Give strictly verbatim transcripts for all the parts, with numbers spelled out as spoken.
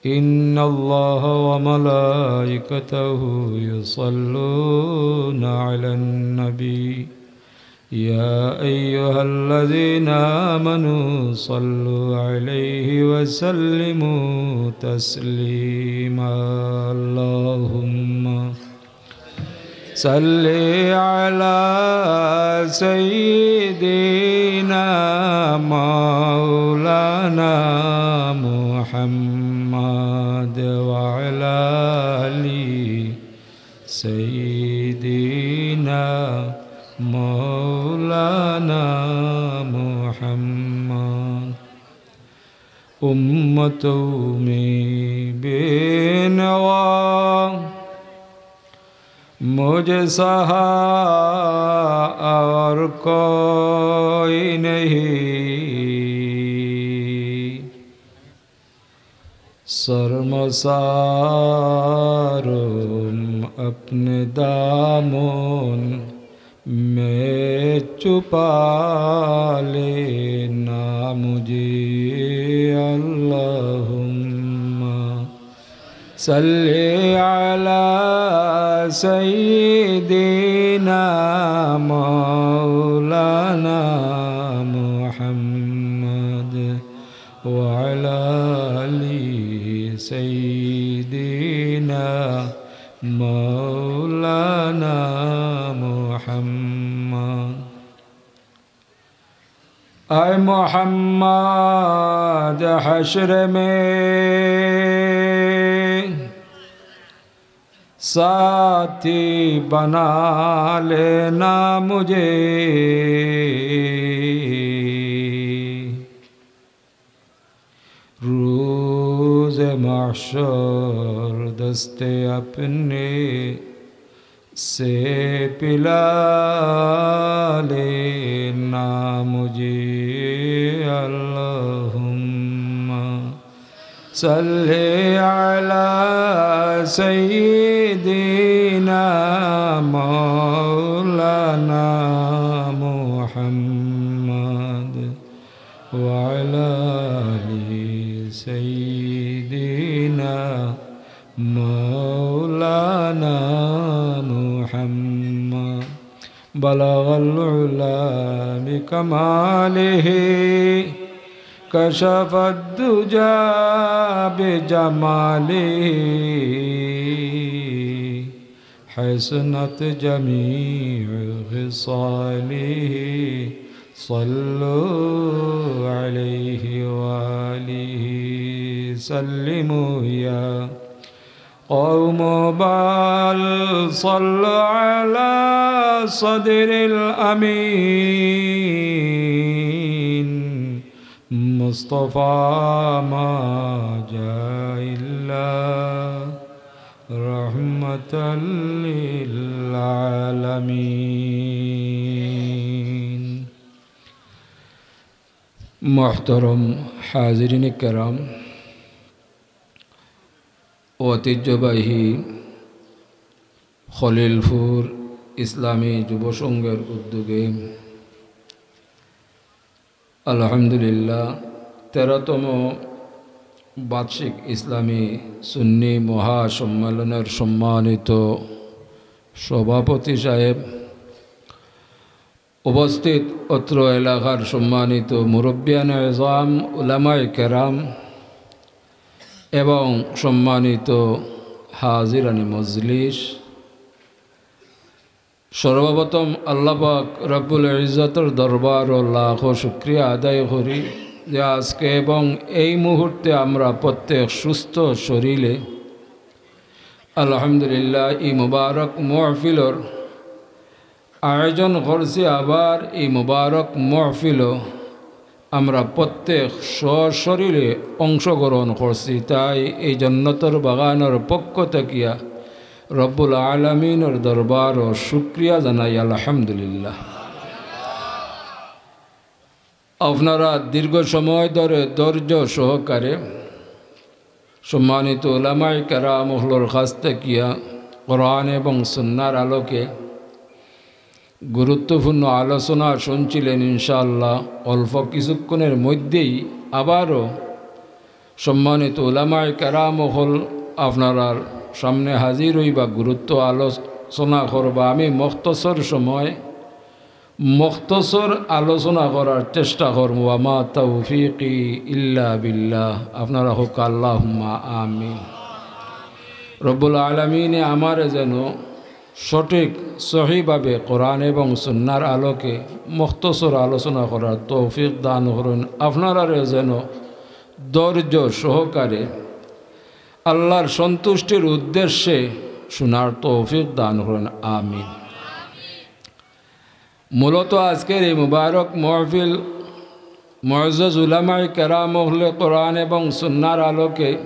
إن الله وملائكته يصلون على النبي، يا أيها الذين آمنوا صلوا عليه وسلموا تسليما. اللهم صل على سيدنا مولانا محمد وعلى آل سيدنا مولانا محمد۔ امتوں میں بے نوا مجھ سا اور کوئی نہیں، شرمساروں اپنے دامن میں چھپا لینا مجھے۔ اللہم صل علی سیدنا مولانا محمد وعلی آل سیدنا مولانا محمد۔ اے محمد، حشر میں ساتھی بنا لینا مجھے، روز محشر دست اپنے سے پلا لینا مجھے۔ اللہم صل علی سیدنا مولانا محمد وعلی آل سیدنا مولانا محمد۔ بلغ العلا بکمالہ، کشف الدجی بجمالہ، حسنت جمیع خصالہ، صلوا علیہ وآلہ سلموا یا قوم، بل صلوا علی صدر الامین، مصطفی ما جاء الا رحمتا للعالمین۔ محترم حاضرین کرام، ঐতিহ্যবাহী খলিলপুর ইসলামী যুব সংঘের উদ্যোগে আলহামদুলিল্লাহ তেরোতম বার্ষিক ইসলামী সুন্নি মহাসম্মেলনের সম্মানিত সভাপতি সাহেব, উপস্থিত অত্র এলাকার সম্মানিত মুরব্বিয়ানে এজাম, উলামায়ে কেরাম এবং সম্মানিত হাজিরানে মজলিস, সর্বপ্রথম আল্লাহ পাক রব্বুল ইজ্জতর দরবারো লাখো শুকরিয়া আদায় করি যে আজকে এবং এই মুহূর্তে আমরা প্রত্যেক সুস্থ শরীরে আলহামদুলিল্লাহ ই মুবারক মহফিলর আয়োজন করছি। আবার এই মুবারক মহফিলো আমরা প্রত্যেক সশরীরে অংশগ্রহণ করছি, তাই এই জন্নতর বাগানর পক্ষ থাকিয়া রব্বুল আলামিনর দরবারো শুকরিয়া জানাই আলহামদুলিল্লাহ। আপনারা দীর্ঘ সময় ধরে ধৈর্য সহকারে সম্মানিত উলামায়ে কেরাম অকলর কাছ থাকিয়া কোরআন এবং সুন্নাহর আলোকে গুরুত্বপূর্ণ আলোচনা শুনছিলেন। ইনশাআল্লাহ অল্প কিছুক্ষণের মধ্যেই আবারও সম্মানিত উলামায়ে কেরাম অকল, আপনারার সামনে হাজির অইবা, গুরুত্ব আলোচনা করবা। আমি মুখতসর সময় মুখতসর আলোচনা করার চেষ্টা করমু। ওয়া মা তৌফিকি ইল্লা বিল্লাহ। আপনারা কউক্কা আল্লাহুম্মা আমিন। রব্বুল আলামিনে আমারে যেন সঠিক সহিভাবে কোরআন এবং সুন্নাহর আলোকে মুখতসর আলোচনা করার তৌফিক দান করইন। আপনারারে যেন ধৈর্য সহকারে আল্লাহর সন্তুষ্টির উদ্দেশ্যে শোনার তৌফিক দান করইন। আমিন। মূলত আজকের এই মুবারক মহফিল মুআজ্জাজ উলামায়ে কেরাম অকলে কোরআন এবং সুন্নাহর আলোকে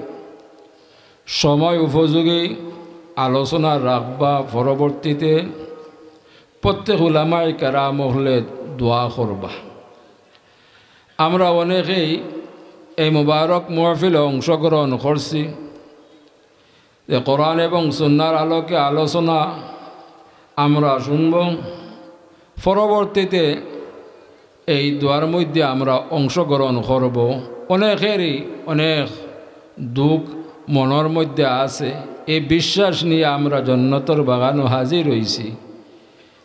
সময় উপযোগী আলোচনা রাখবা। পরবর্তীতে প্রত্যেক উলামায়ে কেরাম অকলে দোয়া করবা। আমরা অনেকেই এই মুবারক মহফিলে অংশগ্রহণ করছি, যে কোরআন এবং সুন্নাহর আলোকে আলোচনা আমরা শুনব। পরবর্তীতে এই দোয়ার মধ্যে আমরা অংশগ্রহণ করব। অনেকেরই অনেক দুঃখ মনর মধ্যে আছে, এই বিশ্বাস নিয়া আমরা জন্নতর বাগানো হাজির অইছি।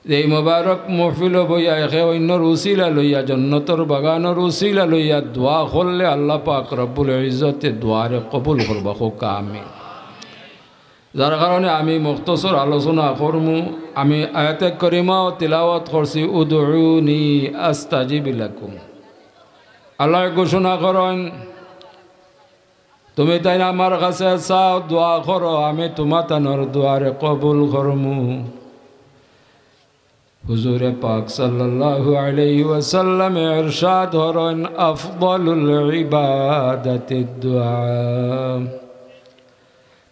এই মোবারক মহফিলো বইয়া একে অইন্যর উসিলা লইয়া, জন্নতর বাগানর উসিলা লইয়া দোয়া করলে আল্লাহ পাক রব্বুল ইজ্জতে দোয়ারে কবুল করবা, কউক্কা আমিন। যার কারণে আমি মুখতসর আলোচনা করমু। আমি আয়াতে করিমাও তিলাওয়াত করছি, "উদউনি আস্তাজিব লাকুম।" আল্লায় ঘোষণা করইন, "তুমিতাইন আমার কাছে চাও, দোয়া করো, আমি তুমাতানর দোয়ারে কবুল করমু।" হুজুরে পাক সাল্লাল্লাহু আলাইহি ওয়াসাল্লামে ইরশাদ করইন, "আফদালুল ইবাদাতিদ দুআ।"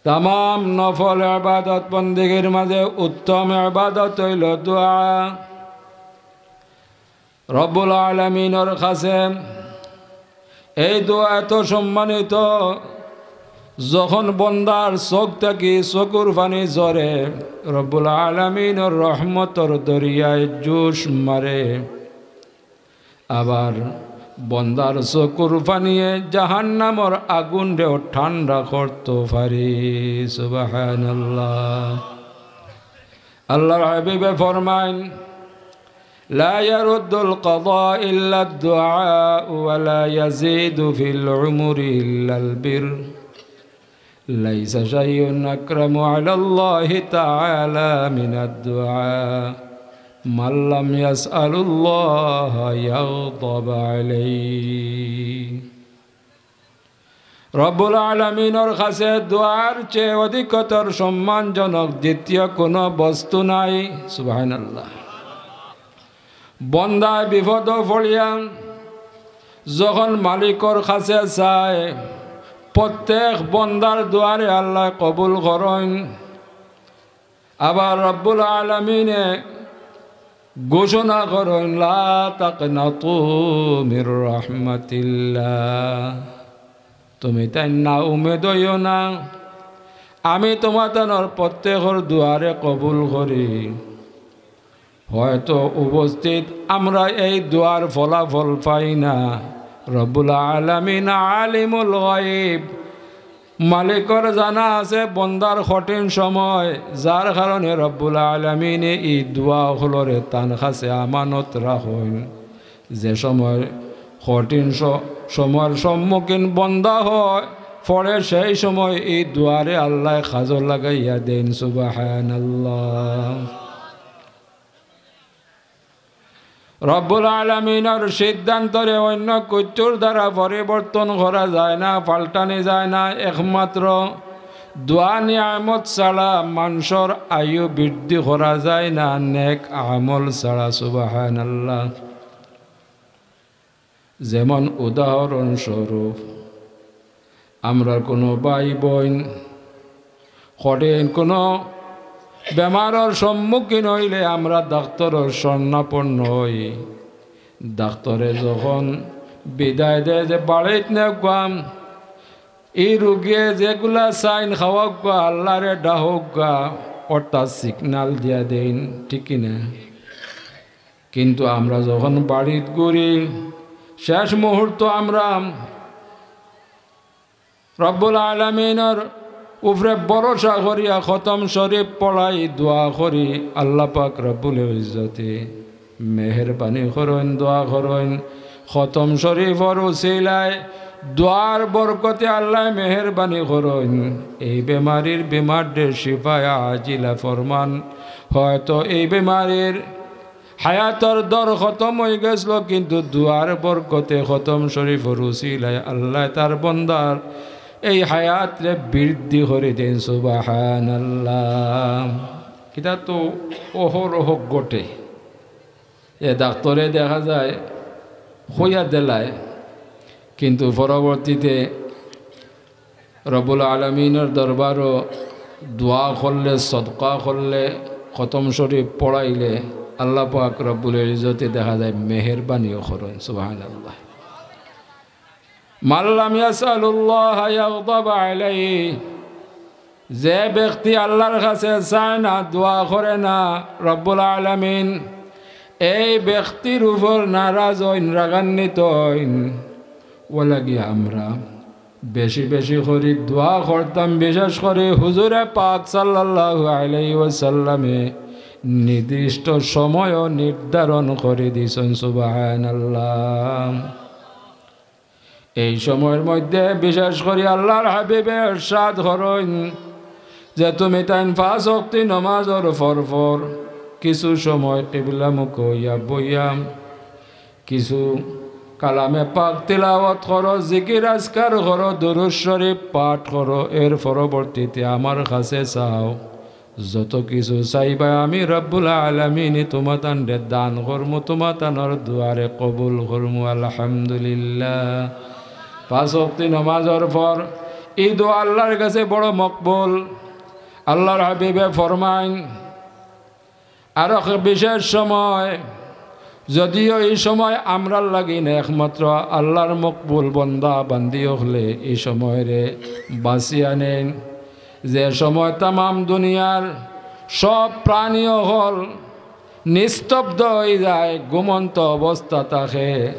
তামাম নফল ইবাদত বন্দেগীর মাঝে উত্তম ইবাদত অইলো দোয়া। রব্বুল আলামিনর কাছে এই দোয়া এত সম্মানিত, যখন বন্দার চোখ থাকি চকুর পানি ঝরে, রব্বুল আলামিনর রহমতর দরিয়ায় জোশ মারে, আবার বন্দার চকুর পানিয়ে জাহান্নামর আগুনরেও ঠান্ডা করতো পারি। সুবহানাল্লাহ। আল্লাহর হাবিবে ফরমাইন, "লা ইয়ারুদ্দুল কাদা ইল্লাদ দুআ ওয়া লা ইয়াজিদু ফিল উমুরি ইল্লাল বির। লাইসা শাইউন আকরামু আলাল্লাহি তাআলা মিনাদ দুআ। মান লাম ইয়াসআলুল্লাহা ইয়াগদাব আলাইহি।" রব্বুল আলামিনর কাছে দোয়ার চেয়ে অধিকতর সম্মানজনক দ্বিতীয় কোনো বস্তু নাই। সুবহানাল্লাহ। বন্দায় বিপদো পড়িয়া যখন মালিকর কাছে চায়, প্রত্যেক বন্দার দোয়ারে আল্লায় কবুল করইন। আবার রব্বুল আলামিনে ঘোষণা করইন, "লা তাকনাতু মির রাহমাতিল্লাহ।" তুমিতাইন না উমেদ অইও না, আমি তুমাতানর প্রত্যেকর দোয়ারে কবুল করি। হয়তো উপস্থিত আমরা এই দোয়ার ফলাফল পাই না। রব্বুল আলামিন আলিমুল গায়ব, মালিকর জানা আছে বন্দার কঠিন সময়, যার কারণে রব্বুল আলামিনে এই দোয়া অকলরে তান কাছে আমানত রাখইন। যে সময় কঠিন স-, সময়র সম্মুখীন বন্দা হয়, পড়ে, সেই সময় এই দোয়ারে আল্লায় কাজো লাগাইয়া দেইন। সুবহানাল্লাহ। রব্বুল আলামিনর সিদ্ধান্তরে অন্য কিচ্ছুর দ্বারা পরিবর্তন করা যায় না, পাল্টানি যায় না। একমাত্র দোয়া নিয়ামত ছাড়া মানষর আয়ু বৃদ্ধি করা যায় না, নেক আমল ছাড়া। সুবহানাল্লাহ। যেমন উদাহরণস্বরূপ, আমরার কোনো ভাই বইন কঠিন কোনো বেমারর সম্মুখীন অইলে আমরা ডাক্তরর শরণাপন্ন অই। ডাক্তরে যখন বিদায় দেয় যে বাড়িত নেউক্কা, ই রুগীয়ে যেগুলা চাইন খাওয়াউক্কা, আল্লারে ডাকউক্কা, অর্থাৎ signal দিয়া দেইন, ঠিক কি না? কিন্তু আমরা যখন বাড়িত ঘুরি, শেষ মুহূর্ত আমরা রব্বুল আলামিনর উপরে ভরসা করিয়া খতম শরীফ পড়াই, দোয়া করি, আল্লাহ পাক রব্বুল ইজ্জতে মেহেরবানি করইন, দোয়া করইন। খতম শরীফর উসিলায় দোয়ার বরকতে আল্লাহ মেহেরবানি করইন। এই বেমারির বেমাররে শিফায়ে আজিলা ফরমান। হয়তো এই বেমারির হায়াতর দর খতম অই গেছিল, কিন্তু দোয়ার বরকতে খতম শরীফর উসিলায় আল্লাহ তার বন্দার এই হায়াতরে বৃদ্ধি করি দেইন। সুবহানাল্লাহ। ইটা তো অহরহ ঘটে। এ ডাক্তরে দেখা যায় কইয়া দিলায়, কিন্তু পরবর্তীতে রব্বুল আলামিনর দরবারো দোয়া করলে, সদকা করলে, খতম শরীফ পড়াইলে আল্লাহ পাক রব্বুল ইজ্জতে দেখা যায় মেহেরবানিও করইন। সুবহানাল্লাহ। মান লাম ইয়াসআলুল্লাহা ইয়াগদাব আলাইহি, যে ব্যক্তি আল্লাহর কাছে চায় না, দোয়া করে না, রব্বুল আলামিন এই ব্যক্তির উপর নারাজ অইন, রাগান্বিত অইন। অলাগি আমরা বেশি বেশি করি দোয়া করতাম। বিশেষ করি হুজুরে পাক সাল্লাল্লাহু আলাইহি ওয়াসাল্লামে নির্দিষ্ট সময়ও নির্ধারণ করি দিছইন। সুবহানাল্লাহ। এই সময়র মধ্যে বিশেষ করি আল্লাহর হাবিবে ইরশাদ করইন যে তুমি তাইন পাঁচ ওয়াক্তি নমাজর পর পর কিছু সময় কিবলামুখ অইয়া বইয়া কিছু কালামে পাক তিলাওয়াত করো, জিকির আজকার করো, দুরূদ শরীফ পাঠ করো, এর পরবর্তীতে আমার কাছে চাও। যত কিছু চাইবা আমি রব্বুল আলামিনে তুমাতানরে দান করমু, তুমাতানর দোয়ারে কবুল করমু। আলহামদুলিল্লাহ। পাঁচ ওয়াক্তি নমাজর পর ই দোয়া আল্লাহর কাছে বড় মকবুল। আল্লাহর হাবিবে ফরমাইন, আর এক বিশেষ সময়, যদিও এই সময় আমরার লাগি না, একমাত্র আল্লাহর মকবুল বন্দা বান্দি অকলে এই সময়রে বাছিয়া নেইন, যে সময় তামাম দুনিয়ার সব প্রাণী অকল নিস্তব্ধ অই যায়, ঘুমন্ত অবস্থা থাকে।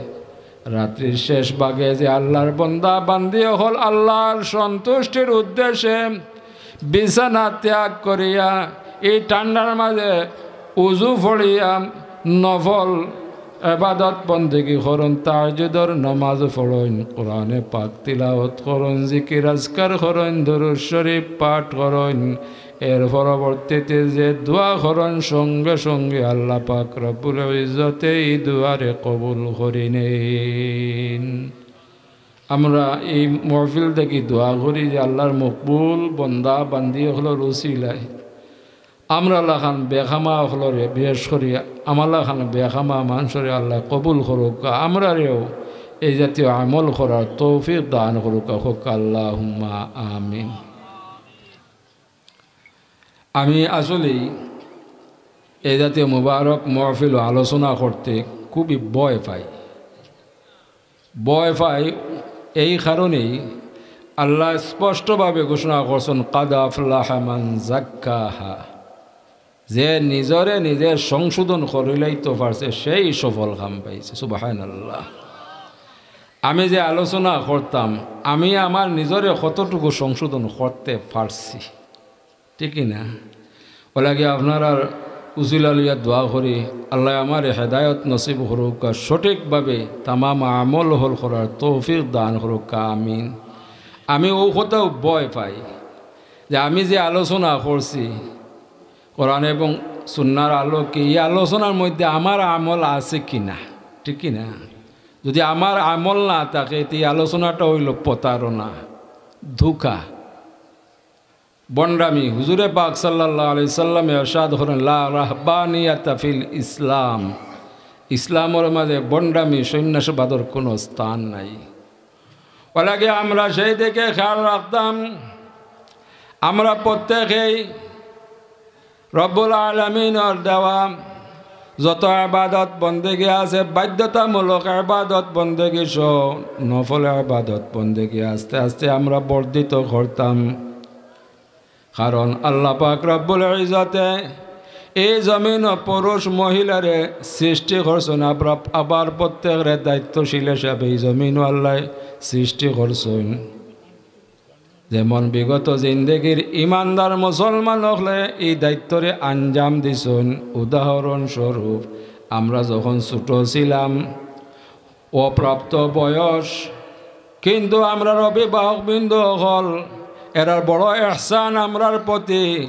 রাত্রির শেষ ভাগে যে আল্লাহর বন্দা বান্দি অকল আল্লাহর সন্তুষ্টির উদ্দেশ্যে বিছানা ত্যাগ করিয়া এই ঠান্ডার মাঝে উজু পড়িয়া নফল ইবাদত বন্দেগি করইন, তাহাজ্জুদর নমাজ পড়ইন, কোরআনে পাক তিলাওয়াত করইন, জিকির আজকার করইন, দুরূদ শরীফ পাঠ করইন, এর পরবর্তীতে যে দোয়া করইন, সঙ্গে সঙ্গে আল্লাহ পাক রব্বুল ইজ্জতে এই দোয়ারে কবুল করি নেইন। আমরা এই মহফিল থাকি দোয়া করি যে আল্লাহর মকবুল বন্দা বান্দি অকলর উসিলায় আমরা লাখান বেখামা অকলরে, বিশেষ করি আমার লাখান বেখামা মানষরে আল্লাহ কবুল করুক্কা, আমরারেও এই জাতীয় আমল করার তৌফিক দান করুক্কা, কউক্কা আল্লাহুম্মা আমিন। আমি আসলেই এই জাতীয় মুবারক মহফিল আলোচনা করতে খুবই ভয় পাই। ভয় পাই এই কারণেই, আল্লাহ স্পষ্টভাবে ঘোষণা করছেন, "কাদ আফলাহা মান জাক্কাহা", যে নিজরে নিজে সংশোধন করিলাইতো পারছে, সেই সফল কাম পাইছে। সুবহানাল্লাহ। আমি যে আলোচনা করতাম, আমি আমার নিজরে কতটুকু সংশোধন করতে পারছি? ঠিক কি না? অলাগি আপনারার উসিলা লইয়া দোয়া করি, আল্লাহ আমারে হেদায়ত নসিব করুক্কা, সঠিকভাবে তামাম আমল অকল করার তৌফিক দান করুক্কা, আমিন। আমি অউ কথাও ভয় পাই যে আমি যে আলোচনা করছি কোরআন এবং সুন্নার আলোকে, এই আলোচনার মধ্যে আমার আমল আছে কি না, ঠিক কি না? যদি আমার আমল না থাকে, তে এই আলোচনাটা অইলো প্রতারণা, ধোঁকা। ভণ্ডামি। হুজুরে পাক সাল্লাল্লাহু আলাইহি সাল্লামে ইরশাদ করেন, "লা রাহবানিয়াতা ফিল ইসলাম।" ইসলামর মাঝে ভণ্ডামি, সন্ন্যাসবাদর কোনো স্থান নাই। অলাগি আমরা সেই দিকে খেয়াল রাখতাম। আমরা প্রত্যেকেই রব্বুল আলামিনর দেওয়া যত ইবাদত বন্দেগী আছে, বাধ্যতামূলক ইবাদত বন্দেগী সহ নফল ইবাদত বন্দেগী আস্তে আস্তে আমরা বর্ধিত করতাম। কারণ আল্লাহ পাক রব্বুল ইজ্জতে এই জমিনো পুরুষ মহিলারে সৃষ্টি করছেন, আবার, আবার প্রত্যেকরে দায়িত্বশীল হিসাবে এই জমিনো আল্লাহ সৃষ্টি করছেন। যেমন বিগত জিন্দেগির ইমানদার মুসলমান অকলে ই দায়িত্বরে আঞ্জাম দিছইন, উদাহরণস্বরূপ আমরা যখন ছোট ছিলাম, অপ্রাপ্ত বয়স, কিন্তু আমরার অভিভাবকবৃন্দ অকল এরার বড় এহসান আমরার প্রতি।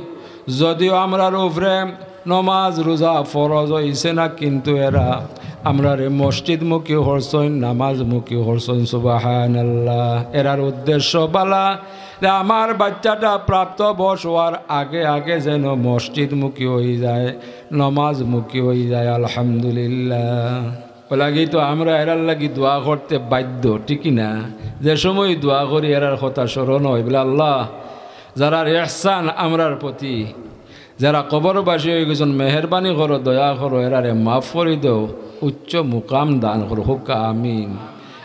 যদিও আমরার উপরে নমাজ রোজা ফরজ অইছে না, কিন্তু এরা আমরারে মসজিদমুখী করছইন, নামাজমুখী করছইন। সুবহানাল্লাহ। এরার উদ্দেশ্য বালা, যে আমার বাচ্চাটা প্রাপ্ত বয়স অওয়ার আগে আগে যেন মসজিদমুখী অই যায়, নমাজমুখী অই যায়। আলহামদুলিল্লাহ। অলাগি তো আমরা এরার লাগি দোয়া করতে বাধ্য, ঠিক কি না? যে সময় দোয়া করি, এরার কথা স্মরণ অয়, বলে, "আল্লাহ, যারার এহসান আমরার প্রতি, যারা কবরবাসী অই গেছইন, মেহেরবানি করো, দয়া করো, এরারে মাফ করি দেও, উচ্চ মুকাম দান করো, কউক্কা আমিন।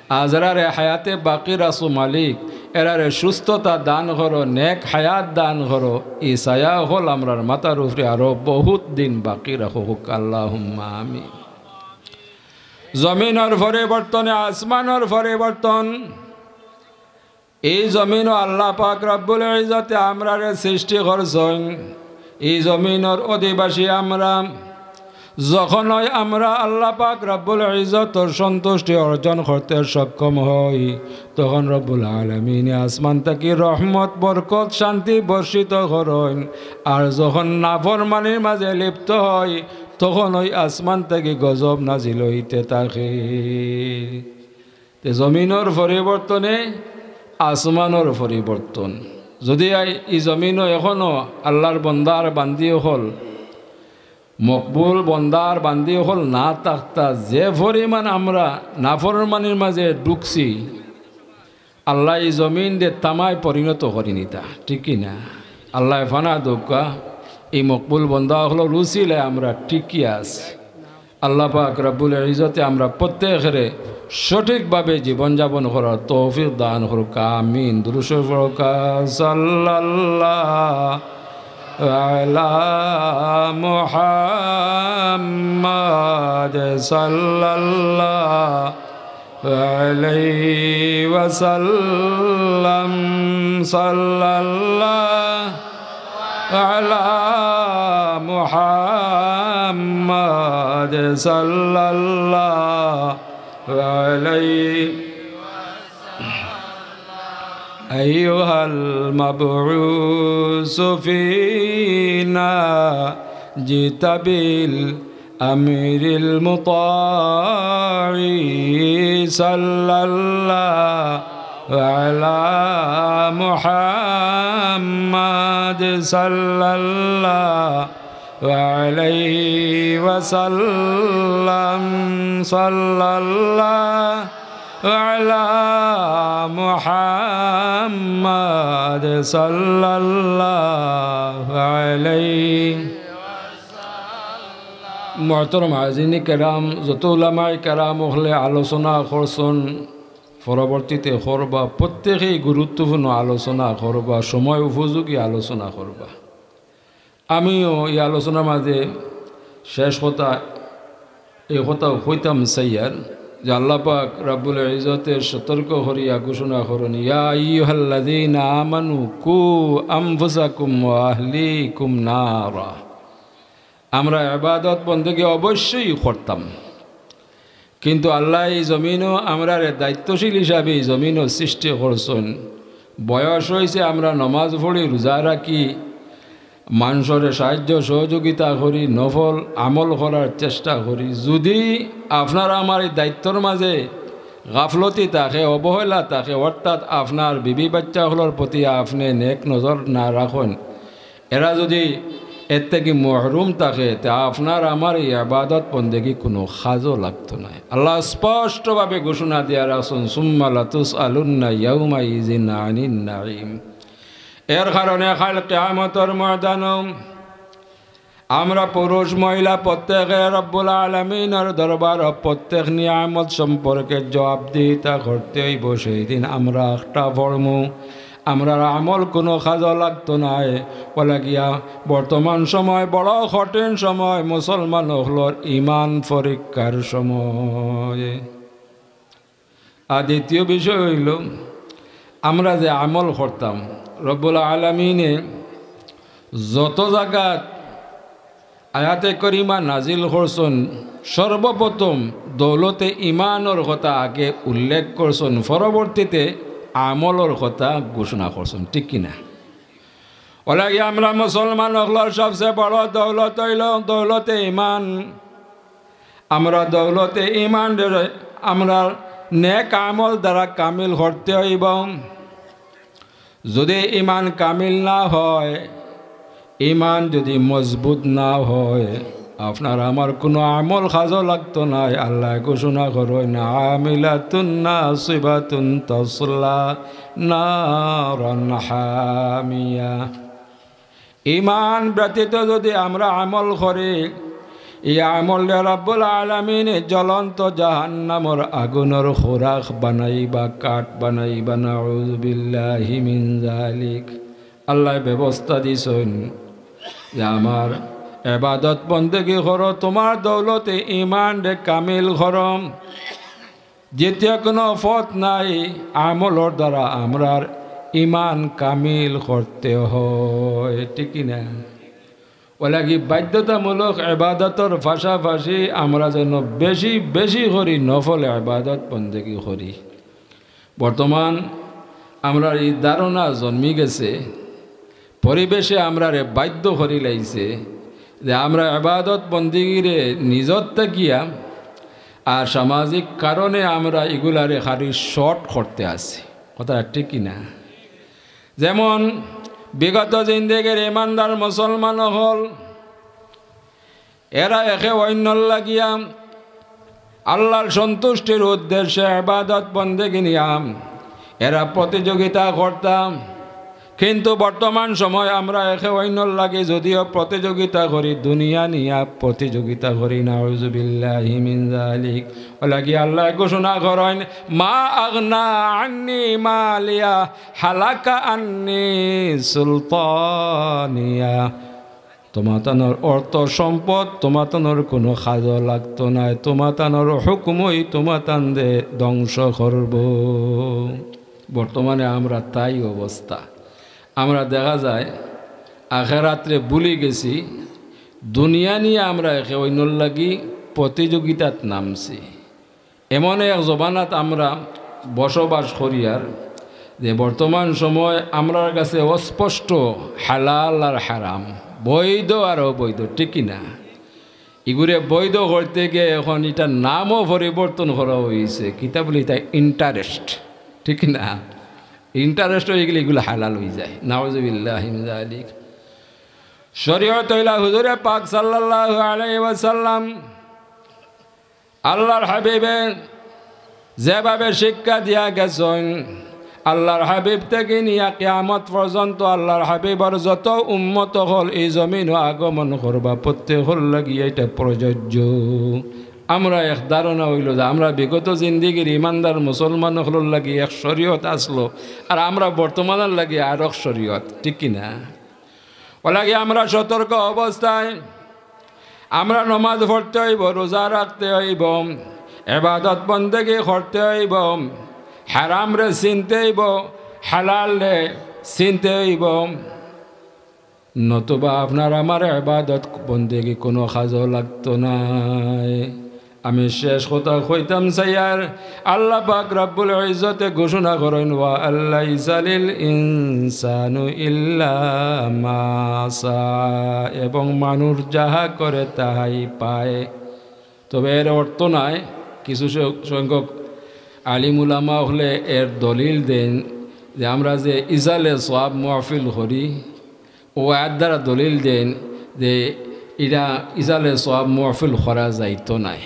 আর যারারে হায়াতে বাকি রাখছো মালিক, এরারে সুস্থতা দান করো, নেক হায়াত দান করো, ই ছায়া অকল আমরার মাথার উপরে আরো বহুত দিন বাকি রাখো, কউক্কা আল্লাহুম্মা আমিন।" জমিনর পরিবর্তনে আসমানর পরিবর্তন। এই জমিনও আল্লাহ পাক রব্বুল ইজ্জতে আমরারে সৃষ্টি করছইন। এই জমিনর অধিবাসী আমরা। যখনই আমরা আল্লাহ পাক রব্বুল ইজ্জতর সন্তুষ্টি অর্জন করতে সক্ষম হই, তখন রব্বুল আলামিনে আসমান থাকি রহমত, বরকত, শান্তি বর্ষিত করইন। আর যখন নাফরমানির মাঝে লিপ্ত হই, তখন ওই আসমান থাকি গজব নাজিল হইতে থাকে। তে জমিনর পরিবর্তনে আসমানর পরিবর্তন। যদি আই-, ই জমিনও এখনো আল্লাহর বন্দার বান্দি অকল, মকবুল বন্দার বান্দি অকল না থাকতা, যে পরিমাণ আমরা নাফরমানির মাঝে ঢুকছি, আল্লাহ ই জমিন দে তামায় পরিণত করি নিতা, ঠিক কি না? আল্লাহ ফানা দৌকা, ই মকবুল বন্দা অকলর উসিলায় আমরা টিকি আছি। আল্লাহ পাক রব্বুল ইজ্জতে আমরা প্রত্যেকরে সঠিকভাবে জীবন যাপন করার তৌফিক দান করুক, আমিন। দুরূদ শরীফ পড়ুক, সাল্লাল্লাহু আলা মুহাম্মাদ, সাল্লাল্লাহু عليه وسلم، صلى الله على محمد، صلى الله عليه. أيها المبعوث فينا، جئت بال أمر المطاع، صلى الله على محمد، صلى الله عليه وسلم، صلى الله على محمد، صلى الله عليه. মুহতারাম হাজিরিনে কেরাম, যত উলামায়ে কেরাম অকলে আলোচনা করছইন, পরবর্তীতে করবা, প্রত্যেকেই গুরুত্বপূর্ণ আলোচনা করবা, সময় উপযোগী আলোচনা করবা। আমিও ই আলোচনার মাঝে শেষ কথা, এই কথা কইতাম চাইয়ার যে আল্লাহ পাক রব্বুল ইজ্জতে সতর্ক করিয়া ঘোষণা করইন, ইয়া আইয়ুহাল্লাযীনা আমানু কু আনফুসাকুম ওয়া আহলিকুম নারা। আমরা ইবাদত বন্দেগী অবশ্যই করতাম, কিন্তু আল্লাহ ই জমিনও আমরারে দায়িত্বশীল হিসাবে ই জমিনও সৃষ্টি করছইন। বয়স অইছে, আমরা নমাজ পড়ি, রোজা রাখি, মানষরে সাহায্য সহযোগিতা করি, নফল আমল করার চেষ্টা করি। যদি আপনার আমার ই দায়িত্বর মাঝে গাফলতি থাকে, অবহেলা থাকে, অর্থাৎ আপনার বিবি বাচ্চা অকলর প্রতি আপনে নেক নজর না রাখইন, এরা যদি এর থাকি মহরুম থাকে, তে আপনার আমার ই ইবাদত বন্দেগী কুনু কাজও লাগতো নায়। আল্লাহ স্পষ্টভাবে ঘোষণা দিয়া রাখছইন, সুম্মা লাতুসআলুন্না ইয়াউমাইযিন আনিন নাঈম। এর কারণে কাইল কিয়ামতর ময়দানো আমরা পুরুষ মহিলা প্রত্যেকে রব্বুল আলামিনর দরবারো প্রত্যেক নিয়ামত সম্পর্কে জবাবদিহিতা করতে অইবো। সেই দিন আমরা একটা পড়মু, আমরার আমল কুনু কাজও লাগতো নায়। অলাগিয়া বর্তমান সময় বড় কঠিন সময়, মুসলমান অকলর ইমান পরীক্ষার সময়। আর দ্বিতীয় বিষয় অইলো, আমরা যে আমল করতাম, রব্বুল আলামিনে যত জাগাত আয়াতে করিমা নাজিল করছইন, সর্বপ্রথম দৌলতে ইমানর কথা আগে উল্লেখ করছইন, পরবর্তীতে আমলর কথা ঘোষণা করছইন, ঠিক কি না? অলাগি আমরা মুসলমান অকলর সবচেয়ে বড় দৌলত অইলো দৌলতে ইমান। আমরা দৌলতে ইমান, আমরা নেক আমল দ্বারা কামিল করতে অইবো। যুদি ইমান কামিল না অয়, ইমান যুদি মজবুত না অয়, আপনার আমার কুনু আমল কাজো লাগতো নায়। আল্লায় ঘোষণা করইন, "আমিলাতুন নাসিবাতুন তাসলা নারান হামিয়া।" ইমান ব্যতীত যুদি আমরা আমল করি, ই আমলরে রব্বুল আলামিনে জ্বলন্ত জাহান্নামর আগুনর খোরাক বানাইবা, কাঠ বানাইবা। নাউযুবিল্লাহি মিন যালিক। আল্লায় ব্যবস্থা দিছইন যে আমার ইবাদত বন্দেগি করো, তুমার দৌলতে ইমানরে কামিল করো। দ্বিতীয় কুনু পথ নাই, আমলর দ্বারা আমরার ইমান কামিল করতে অয়, ঠিক কি না? অলাগি বাধ্যতামূলক ইবাদতর পাশাপাশি আমরা যেন বেশি বেশি করি নফল ইবাদত বন্দেগি করি। বর্তমান আমরার ই ধারণা জন্মি গেছে, পরিবেশে আমরারে বাধ্য করিলাইছে যে আমরা ইবাদত বন্দেগিরে নিজর থাকিয়া আর সামাজিক কারণে আমরা ইগুলারে খালি short করতে আছি। কথা ঠিক কি না? যেমন বিগত জিন্দেগির ইমানদার মুসলমান অকল, এরা একে অইন্যর লাগিয়া আল্লার সন্তুষ্টির উদ্দেশ্যে ইবাদত বন্দেগি নিয়া এরা প্রতিযোগিতা করতা। কিন্তু বর্তমান সময় আমরা একে অইন্যর লাগি যুদিও প্রতিযোগিতা করি, দুনিয়া নিয়া প্রতিযোগিতা করি। নাউযুবিল্লাহি মিন যালিক। অলাগি আল্লায় ঘোষণা করইন, "মা আগনা আন্নি মালিয়া, হালাকা আন্নি সুলতানিয়া।" তুমাতানর অর্থ সম্পদ তুমাতানর কুনু কাজো লাগতো নায়, তুমাতানর হুকুমই তুমাতানরে ধ্বংস করবো। বর্তমানে আমরা তাই অবস্থা। আমরা দেখা যায় আখেরাতরে ভুলি গেছি, দুনিয়া নিয়া আমরা একে অইন্যর লাগি প্রতিযোগিতাত নামছি। এমন এক জমানাত আমরা বসবাস করিয়ার যে বর্তমান সময় আমরার কাছে অস্পষ্ট হালাল আর হারাম, বৈধ আর অবৈধ, ঠিক কি না? ইগুরে বৈধ করতে গিয়া এখন ইটার নামও পরিবর্তন করা অইছে, কিতা বুলি, ইটা interest, ঠিক কি না? Interest অইগেলে ইগুলা হালাল অইযায়। নাউযুবিল্লাহি মিন যালিক। শরীয়ত অইলা হুজুরে পাক সাল্লাল্লাহু আলাইহি ওয়াসাল্লাম আল্লার হাবিবে যেভাবে শিক্ষা দিয়া গেছইন, আল্লার হাবিব থাকি নিয়া কিয়ামত পর্যন্ত আল্লার হাবিবর যত উম্মত অকল ই জমিনো আগমন করবা, প্রত্যেকর লাগি ইটা প্রযোজ্য। আমরা এক ধারণা অইলো যে আমরা বিগত জিন্দেগির ইমানদার মুসলমান অকলর লাগি এক শরীয়ত আছলো, আর আমরা বর্তমানর লাগি আরক শরীয়ত, ঠিক কি না? অলাগি আমরা সতর্ক অবস্থায় আমরা নমাজ পড়তে অইবো, রোজা রাখতে অইবো, ইবাদত বন্দেগি করতে অইবো, হারামরে চিনতে অইবো, হালালরে চিনতে অইবো, নতুবা আপনার আমার ইবাদত বন্দেগি কুনু কাজো লাগতো নায়। আমি শেষ কথা কইতাম চাইয়ার, আল্লাহ পাক রব্বুল ইজ্জতে ঘোষণা করইন, "ওয়া আল্লাইসা লিল ইনসানু ইল্লা মা সা", এবং মানুষ যাহা করে তাহাই পায়। তবে এর অর্থ নায়, কিছু স-, সংখ্যক আলিম উলামা অকলে এর দলিল দেইন যে আমরা যে ইসালে সওয়াব মাহফিল করি, অউ আয়াত দ্বারা দলিল দেইন যে ইটা ইসালে সওয়াব মাহফিল করা যাইতো নায়।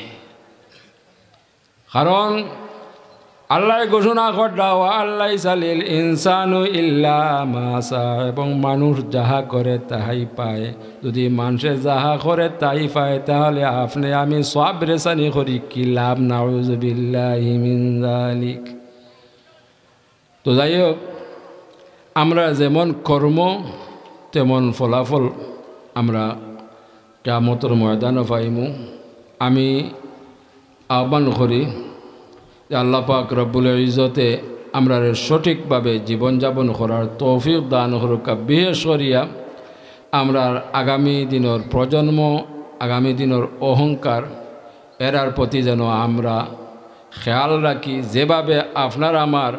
কারণ আল্লায় ঘোষণা কররা, "ওয়া আল্লাইসা লিল ইনসানু ইল্লা মা সা", এবং মানুষ যাহা করে তাহাই পায়। যুদি মানষে যাহা করে তাই পায়, তাহলে আপনে আমি সওয়াব রেসানি করি কি লাভ? নাউযুবিল্লাহি মিন যালিক। তো যাই হোক, আমরা যেমন কর্ম তেমন ফলাফল আমরা কিয়ামতর ময়দানো পাইমু। আমি আহ্বান করি যে আল্লাহ পাক রব্বুল ইজ্জতে আমরারে সঠিকভাবে জীবনযাপন করার তৌফিক দান করুক্কা। বিশেষ করিয়া আমরার আগামী দিনর প্রজন্ম, আগামী দিনর অহংকার, এরার প্রতি যেন আমরা খেয়াল রাখি। যেভাবে আপনার আমার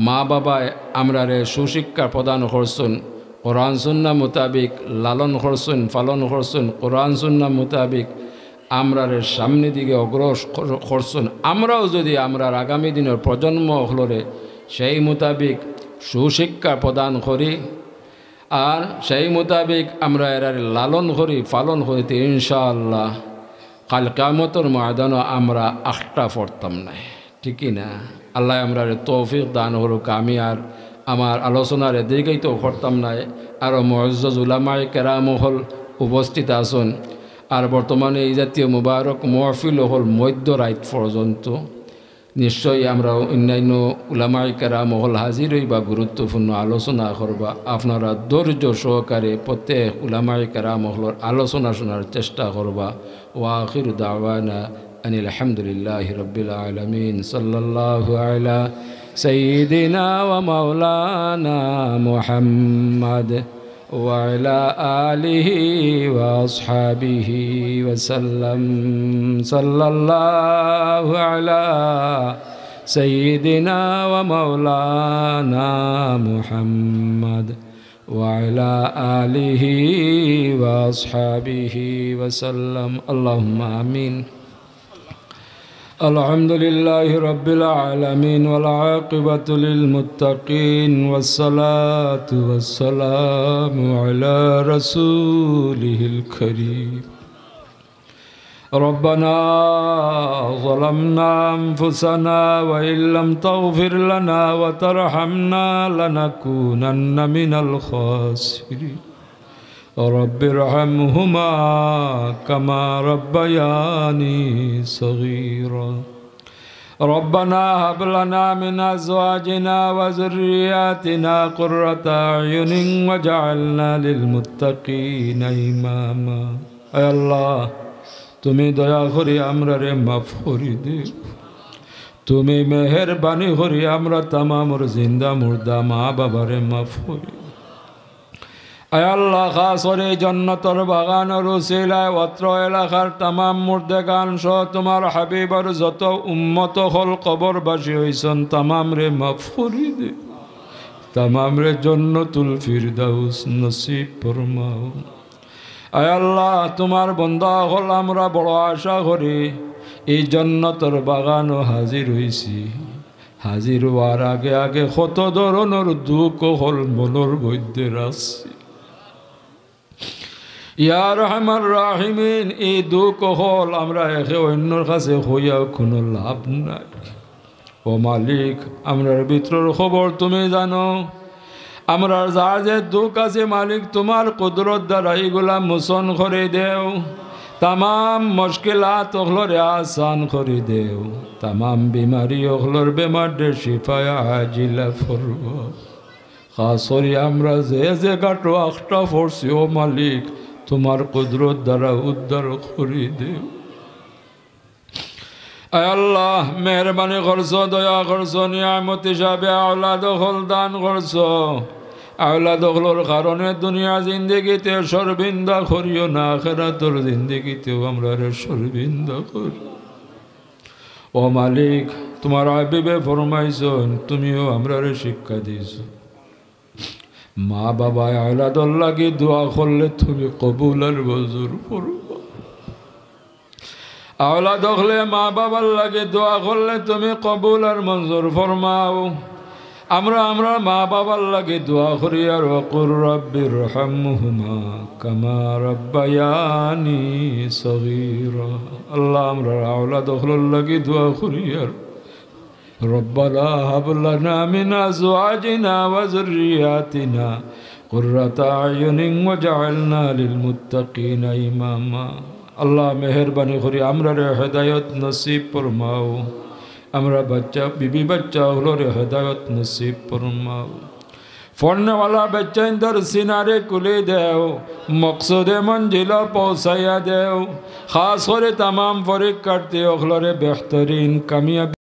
মা বাবায় আমরারে সুশিক্ষা প্রদান করছইন, কোরআন সুন্নাহ মোতাবিক লালন করছইন, পালন করছইন, কোরআন সুন্নাহ মোতাবিক আমরারে সামনে দিকে অগ্রসর করছইন, আমরাও যদি আমরার আগামী দিনর প্রজন্ম অকলরে সেই মোতাবিক সুশিক্ষা প্রদান করি, আর সেই মোতাবিক আমরা এরারে লালন করি, পালন করি, তে ইনশাআল্লাহ কাল কিয়ামতর ময়দানো আমরা আখটা পড়তাম নায়, ঠিক কি না? আল্লায় আমরারে তৌফিক দান করুক। আমি আর আমার আলোচনারে দীর্ঘায়িত করতাম নায়। আরো মুআজ্জাজ উলামায়ে কেরাম অকল উপস্থিত আছইন, আর বর্তমানে এই জাতীয় মুবারক মহফিল অকল মধ্য রাইত পর্যন্ত। নিশ্চয়ই আমরা অন্যান্য উলামায়ে কেরাম অকল হাজির অইবা, গুরুত্বপূর্ণ আলোচনা করবা। আপনারা ধৈর্য সহকারে প্রত্যেক উলামায়ে কেরাম অকলর আলোচনা শোনার চেষ্টা করবা। وآخر دعوانا أن الحمد لله رب العالمين. صلى الله على سيدنا ومولانا محمد وعلى آله وأصحابه وسلم. صلى الله على سيدنا ومولانا محمد وعلى آله وأصحابه وسلم. اللهم آمين. الحمد لله رب العالمين، والعاقبة للمتقين، والصلاة والسلام على رسوله الكريم. ربنا ظلمنا أنفسنا وإن لم تغفر لنا وترحمنا لنكونن من الخاسرين. رب ارحمهما كما ربياني صغيرا. ربنا هب لنا من أزواجنا وذرياتنا قرة أعين واجعلنا للمتقين إماما. আয় আল্লাহ, তুমি দয়া করি আমরারে মাফ করি দেও। তুমি মেহেরবানি করি আমরা তামামর জিন্দা মুর্দা মা বাবারে মাফ করি দেও। আয় আল্লাহ, খাস করি জন্নতর বাগানর উসিলায় অত্র এলাকার তামাম মুর্দেগান সহ তোমার হাবিবর যত উম্মত অকল কবরবাসী অইছইন, তামামরে মাফ করি দেও, তামামরে জন্নতুল ফিরদাউস নসিব ফরমাও। আয় আল্লাহ, তোমার বন্দা অকল আমরা বড় আশা করি এই জন্নতর বাগানো হাজির অইছি। হাজির অওয়ার আগে আগে কত ধরনর দুখ অকল মনর মধ্যে রাখছি। ইয়া আরহামার রাহিমিন, এই দুখ অকল আমরা একে অইন্যর কাছে কইয়া কুনু লাভ নাই। ও মালিক, আমরার ভিতরর খবর তুমি জানো। আমরার যার যে দুখ আছে মালিক, তোমার কুদরত দ্বারা ইগুলা মোচন করি দেও। তামাম মুশকিলাত অকলরে আসান করি দেও। তামাম বিমারি অকলর বেমাররে শিফায়ে আজিলা ফরমাও। খাস করি আমরা যে যে গাটো আখটা পড়ছি, ও মালিক, তোমার কুদরত দ্বারা উদ্ধার করি দেও। আয় আল্লাহ, মেহেরবানি করছো, দয়া করছো, নিয়ামত হিসাবে আওলাদ অকল দান করছো। আওলাদ অকলর কারণে দুনিয়া জিন্দেগিতে শর্মিন্দা করিও না, আখেরাতর জিন্দেগিতেও আমরারে শর্মিন্দা করিও। ও মালিক, তোমার হাবিবে ফরমাইছইন, তুমিও আমরারে শিক্ষা দিছো। মা বাবায় আওলাদর লাগি দোয়া করলে তুমি কবুল আর মঞ্জুর ফরমাও। আওলাদ অকলে মা বাবার লাগি দোয়া করলে তুমি কবুল আর মঞ্জুর ফরমাও। আমরা আমরার মা বাবার লাগি দোয়া করি আর وقل رب ارحمهما كما ربياني صغيرا। আল্লাহ, আমরার আওলাদ অকলর লাগি দোয়া করি আর ربنا هب لنا من أزواجنا وذرياتنا قرة أعين واجعلنا للمتقين إماما। আল্লাহ, মেহেরবানি করি আমরারে হেদায়ত নসিব ফরমাও। আমরার বাচ্চা, বিবি বাচ্চা অকলরে হেদায়ত নসিব ফরমাও। পড়নেওয়ালা বাচ্চাইন্তর সিনারে খুলি দেও, মকসুদে মঞ্জিলো পৌঁছাইয়া দেও। খাস করি তামাম পরীক্ষার্থী অকলরে বেহতরিন কামিয়াবি